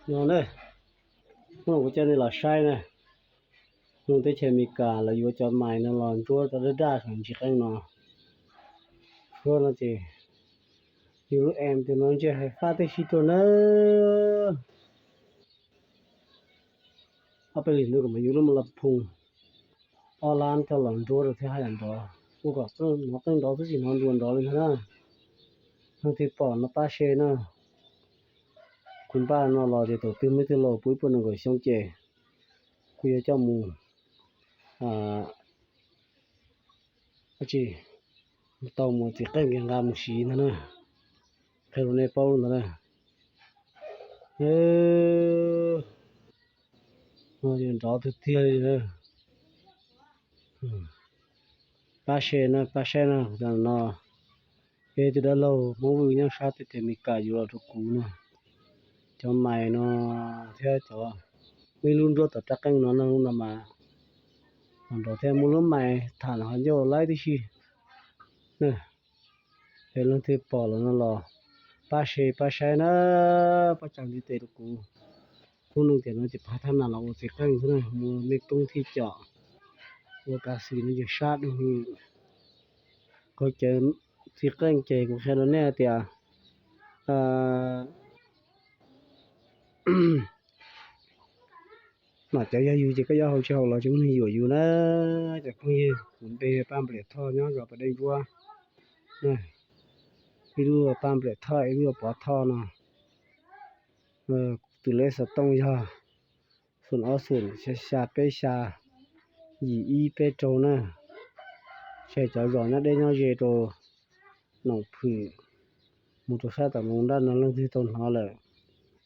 No na, hnub no kuv coj nej los saib na, hnub teb chaws Amelikas lawv yuav cov mais no los ntsuab rau daj daj saum ntsis qeej no. Suab no ces yus lub amp no ntshe hais fab tib si tuaj na. Ob peb hlis ntawd kuv mam yuav lub laj phoos ob lab coj los ntsuab rau thiab haj yam nrov, ua kom hnov qeej nrov xwb tsis hnov nruas nrov li ntag na. Leej twg pom no pab share na. Kuv npaj no los ces thaum twg muaj ib tug laus puv ib puas nees nkaum xyoo ces kuv yuav coj mus, tsis tau mus txiv qeej kiag nqa mus siv ntag na. Qhia rau nej paub ntag na. Nrov tiag tiag li. Pab share na, pab saib na, no peb tus dab laug Hmoob Vwj nyob sab teb chaws Amelikas yuav los rau kuv na. Cov mais no thiab cov, muaj ib lub nruab tom rab qeej no no mas, los nrov thiab muaj lub mais tham los ho ncauj laib tib si. Es leej twg pom los no los pab share pab saib na, pab tsa ntiv tes rau kuv. Kuv nug tias no ces pab thab nas los ua txiv qeej xwb na, mus mej koob thij com, ua kav xwm no ces sab du. Qhov cawv txiv qeej ces kuv qhia rau nej tias mas cov yog yus ces koj yuav haus tsis haus los tsis muaj neeg yuam yus na. Cov phooj ywg, kuv npe Paj Npliam Thoj nyob zos Pas Dej Ntsuab. Ib lub Paj Npliam Thoj, ib lub Pov Thoj no. Tus lej xov tooj yog xoom ob xoom xya peb xya yim ib peb rau na. Ces cov zos nyob deb nyob ze rau Noom Phwm mus rau sab tom Noom Nraj no leej twg tau hnov lawm,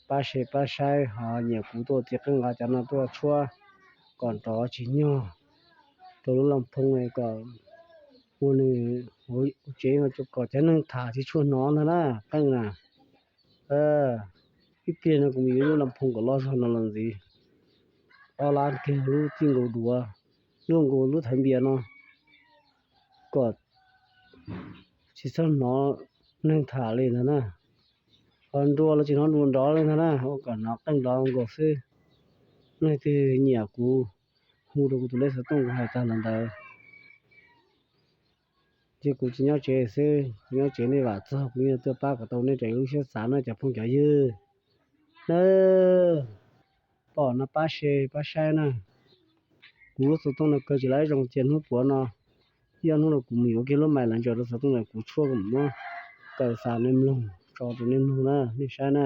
pab share pab saib ho nyiam kuv tuaj txiv qeej nqa cov no tuaj tshuab kom nrov tsis nyog rau lub laj phoos kom ua nws hauv tsev no kom cov neeg tham tsis tshua hnov ntag na qeej na. Ib pliag no kuv mus yuav lub laj phoos kom loj zog no los ntxiv, ob lab kiag lub txij nkaus duav, luaj nkaus lub thaiv npias no kom tsis txhob hnov neeg tham li ntag na. Ho nruas los tsis hnov nruas nrov li ntag na, ua kom hnov qeej nrov nkaus xwb. Leej twg nyiam kuv hu rau kuv tus lej xov tooj kuv hais tag los ntawd. Ces kuv tsis nyob tsev xwb, kuv nyob tsev nej vam txog kuv yeej tuaj pab kom tau nej raws lub siab xav na cov phooj cov ywg na. Pom no pab share pab saib na. Kuv lub xov tooj no kaw tsis laib zoo ces hnub puav no, yog hnub no kuv mus yuav kiag lub mais los ntsaws rau xov tooj no kuv tshuab kom muab kaw xa nej mloog tso rau nej mloog na nej saib na.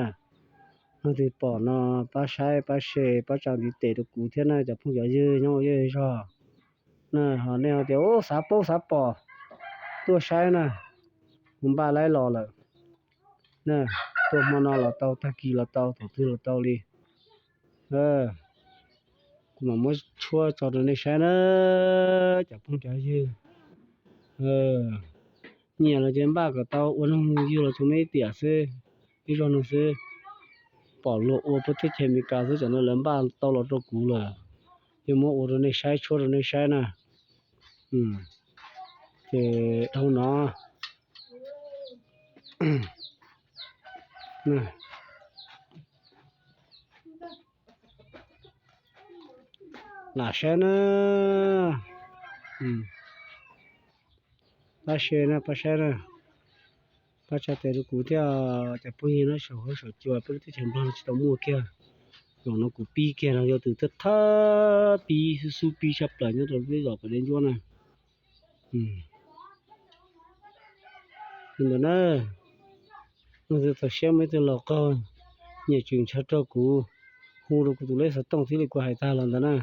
Leej twg pom no pab saib pab share pab tsa ntiv tes rau kuv thiab na cov phooj cov ywg nyob ua zej zog na. Ho nej ho tias xav paub xav pom tuaj saib na, kuv npaj laib los lawm. Tuaj hmo no los tau, tag kis los tau, thaum twg los tau li. Kuv mam muab tshuab tso rau nej saib na cov phooj cov ywg. Nyiam los ces npaj kom tau, ua neeg yug los tsuas muaj ib tiam xwb, ib zaug no xwb. Pom luag ua puag teb chaws Amelikas xwb, tsam no lawv npaj tau los rau kuv lawm, yuav muab ua rau nej saib, tshuab rau nej saib na. Ces dhau no lam saib na, pab share na, pab saib na, pab tsa tes rau kuv thiab cov phooj ywg na, saum huab saum cua peb lub teb chaws Nplog no tsis tau muaj kiag. Zaum no kuv pib kiag no yog tus thawj thawj pib xub xub pib tshaj plaws nyob rau peb zos Pas Dej Ntsuab na. Li ntawd na, leej twg txaus siab muaj ib tug laus qaug nyiam tsoom ntshaw rau kuv, hu rau kuv tus lej xov tooj thiab li kuv hais tag los ntawd na.